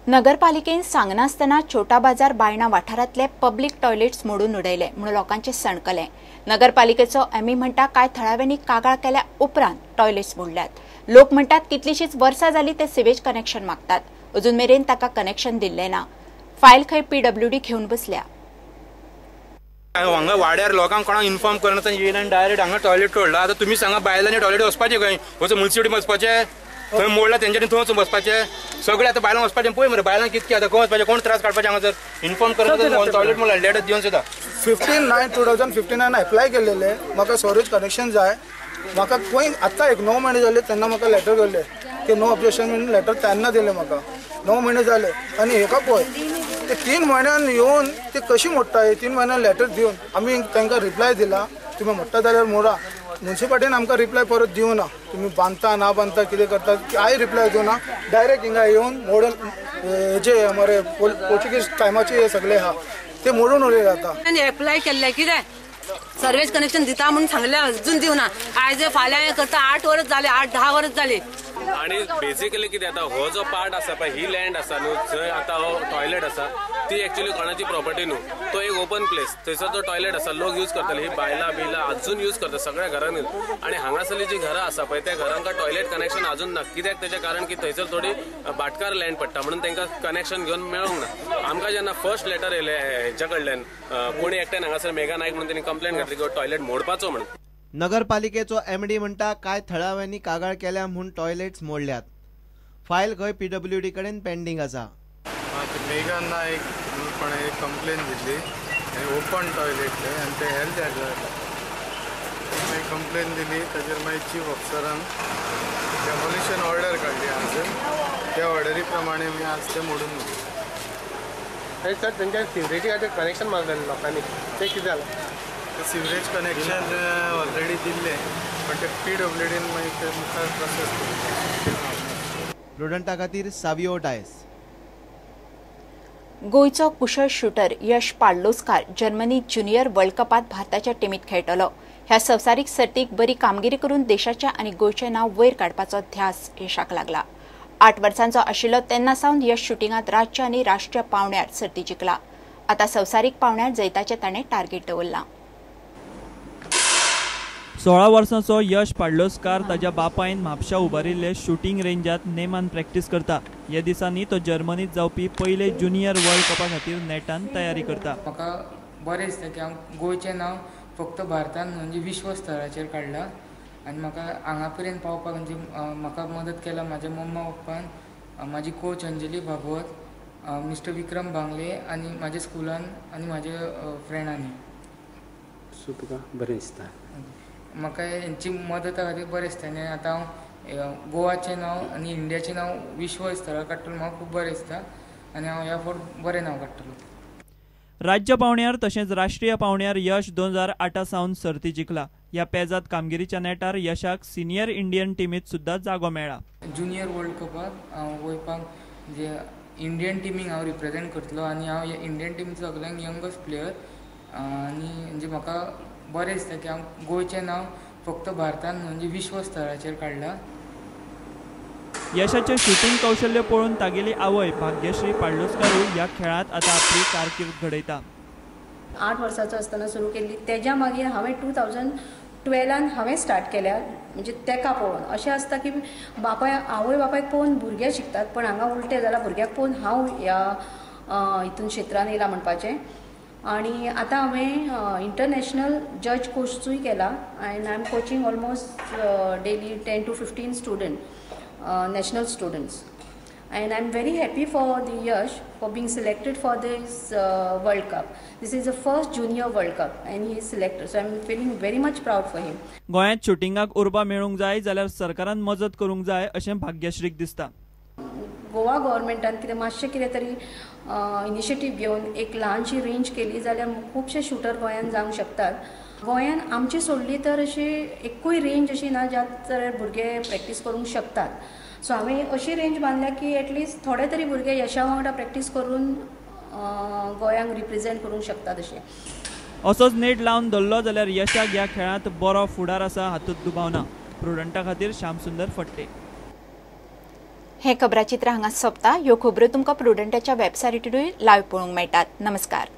नगरपालिकेन सांगनासतना छोटा बाजार बायणा वाठारांतले पब्लिक टॉयलेट्स मोडून उडयले म्हणून लोकांचे सणकले। नगरपालिकेचो एमई म्हणटा काय थळाव्यांनी कागाळ केल्या उपरांत टॉयलेट्स मोडल्यात। लोक म्हणटात कितलीशीच वर्सां जाली ते सिवेज कनेक्शन मागतात, अजून मेरेन ताका कनेक्शन दिल्लें ना। फायल खंय पीडब्ल्यूडी घेवन बसल्या। हांगा वाड्यार लोकांक कोणाक इन्फॉर्म करना येयला आनी डायरेक्ट हांगा टॉयलेट तोडला। आतां तुमी सांगा, बायलांनी टॉयलेट वचपाचें खंय? वचून मुन्सिपालिटी वचपाचें, थंय मोडला तेंच्यांनी थंय वचपाचें। सगळें आतां बायलांक वचपाचें पळय मरे, बायलांक कितकें आतां खंय वचपाचें, कोण त्रास काडपाचें हांगासर? इन्फॉर्म करना टॉयलेट मोडला लेटर दिवन सुद्दां। 15/9/2015 एप्लाय केलेलें, म्हाका सॉरेज कनेक्शन जाय। म्हाका खंय आतां एक 9 म्हयने जाले तेन्ना म्हाका लेटर गेल्लें की नो ऑब्जेक्शन म्हणून लेटर तेन्ना दिलें म्हाका। 9 म्हयने जाले आनी हेका पळय ते 3 म्हयन्यान येवन ते कशी मोडटा। 3 म्हयन्यान लेटर दिवन आमी तांकां रिप्लाय दिला, तुमी मोडटा जाल्यार मोडा। मुन्सिपालिटीन आमकां रिप्लाय परत दिवना, तुमी बांदता ना बांदता कितें करता कांय रिप्लाय दिवना। डायरेक्ट हिंगा येवन मोडून जे मरे पोर्चुगीज टायमाचे हे सगळे आहा ते मोडून उडयले। आतां एप्लाय केल्लें कितें सर्वेज कनेक्शन दिता म्हणून सांगलें, अजून दिवना। आयज फाल्यां करता, 8 वर्स जाले, 8-10 वर्स जाले। आणि बेसिकली कितें आतां हो जो पार्ट आसा पळय, ही लँड आसा न्हू जंय आतां हो टॉयलेट आसा ती एक्चुअली कोणाची प्रॉपर्टी न्हू, तो एक ओपन प्लेस। थंयसर जो टॉयलेट आसा लोक यूज करतले, ही बायलां बियलां अजून यूज करता सगळ्या घरांनी। आनी हांगासरली जी घरां आसा पळय त्या घरांक टॉयलेट कनेक्शन अजून ना। कित्याक तेचें कारण की थंयसर थोडी भाटकार लँड पडटा म्हणून तांकां कनेक्शन घेवन मेळोंक ना। आमकां जेन्ना फर्स्ट लेटर येयलें हेच्या कडल्यान, कोणी एकट्यान हांगासर मेघा नायक म्हणून तेणी कंप्लेन घातली की टॉयलेट मोडपाचो म्हणून। नगरपालिकेचो एमडी म्हणटा काय थळाव्यांनी कागाळ केल्या म्हूण टॉयलेट्स मोडल्यात। फायल खंय पीडब्ल्यूडी कडेन पेंडींग आसा। मेघा नायक म्हणून एक कंप्लेन दिल्ली, ओपन टॉयलेट ते आनी ते हेल्थ हॅजर्ड मागीर कंप्लेन दिली। ताजेर मागीर चीफ ऑफिसरान डेमोलिशन ऑर्डर काडली आज, त्या ऑर्डरी प्रमाणे आमी आज ते मोडून दिले। सर, तेंच्या सिवरेजी खातीर कनेक्शन मागलेलें लोकांनी, तें कितें जालें? सिवरेज कनेक्शन ऑलरेडी दिल्लें, पण ते पीडब्ल्यूडीन मागीर ते मुखार प्रोसेस केली। प्रुडंटा खातीर सावियो डायस। गोंयचो कुशळ shooter Yash Padloskar Germany junior world कपांत भारताच्या टिमीत खेळटलो। ह्या संवसारीक सर्तीक बरी कामगिरी करून देशाच्या आनी गोंयचें नांव वयर काडपाचो ध्यास यशाक लागला। 8 वर्सांचो आशिल्लो तेन्ना सावन यश शुटिंगांत राज्य आनी राष्ट्रीय पांवड्यार सर्ती जिखला। आतां संवसारीक पांवड्यार जैताचें ताणें टार्गेट दवरलां। 16 वर्सांचो यश पाडलोस्कार ताज्या बापायन म्हापशा उबारिल्ले शुटींग रेंजात नेमान प्रॅक्टीस करता। ह्या दिसांनी तो जर्मनीत जावपी पयले ज्युनियर वर्ल्ड कपा खातीर नेटान तयारी करता। म्हाका बरें दिसता की हांव गोंयचें नांव फक्त भारतान म्हणजे विश्व स्तराचेर काडलां आनी म्हाका हांगा पर्यंत पावपाक म्हणजे म्हाका मदत केला म्हाज्या मम्मा पप्पान, म्हाजी कोच अंजली भागवत, मिस्टर विक्रम भांगले आनी म्हाज्या स्कुलान आनी म्हाज्या फ्रेंडांनी। सो तुका बरें दिसता? म्हाका हेंची मदता खातीर बरें दिसता आनी आतां हांव गोवाचें नांव आनी इंडियाचें नांव विश्व स्तरार काडटलो, म्हाका खूब बरें दिसता आनी हांव ह्या फावट बरें नांव काडटलो। राज्य पांवड्यार तशेंच राष्ट्रीय पांवड्यार यश 2008 सावन सर्ती जिखला। ह्या पेजात कामगिरीच्या नेटार यशाक सिनियर इंडियन टिमीत सुद्दां जागो मेळ्ळा। ज्युनियर वर्ल्ड कपाक हांव वयपाक म्हणजे इंडियन टिमीक हांव रिप्रेजेंट करतलो आनी हांव इंडियन टिमीचो सगळ्यांत यंगस्ट प्लेयर आनी म्हणजे म्हाका बरें दिसता की हांव गोंयचें नांव फक्त भारतान म्हणजे विश्व स्तराचेर काडलां। यशाचें शुटींग कौशल्य पळोवन तागेली आवय भाग्यश्री पाडलोस्कारूय ह्या खेळांत आतां आपली कारकीर्द घडयता। 8 वर्साचो आसतना सुरू केल्ली, तेज्या मागीर हांवें 2012 हांवें स्टार्ट केल्या। म्हणजे तेका पळोवन अशें आसता की बापाय आवय बापायक पळोवन भुरगे शिकतात, पण हांगा उलटें जालां, भुरग्याक पळोवन हांव ह्या हितून क्षेत्रान येयलां म्हणपाचें। आनी आतां हांवें इंटरनॅशनल जज कोर्सूय केला and I am coaching almost daily 10 to 15 student, national students, and I am very happy for the Yash for being selected for this World Cup. This is the first junior World Cup and he is selected, so I am feeling very much proud for him. गोंयांत शुटिंगाक उर्बा मेळूंक जाय जाल्यार सरकारान मजत करूंक जाय अशें भाग्यश्रीक दिसता। गोवा गव्हर्मेंटान कितें मातशें कितें तरी इनिशिएटीव घेवन एक ल्हानशी रेंज केली जाल्यार खुबशे शूटर गोंयांत जावंक शकतात। गोंयांत आमची सोडली तर अशी एकूय रेंज अशी ना ज्यात तर भुरगे प्रॅक्टीस करूंक शकतात। सो हांवें अशी रेंज बांदल्या की एटलिस्ट थोडे तरी भुरगे यशा वांगडा प्रॅक्टीस करून गोंयांक रिप्रेजेंट करूंक शकतात। अशें असोच नेट लावन धरलो जाल्यार यशाक ह्या खेळांत बरो फुडार आसा हातूंत दुबाव ना। प्रुडंटा खातीर श्यामसुंदर फट्टे। हें खबराचित्र हांगा सोंपता. ह्यो खबरो तुमकां प्रुडंटाच्या वेबसायटीरूय लायव्ह पळोवंक मेळटात. नमस्कार.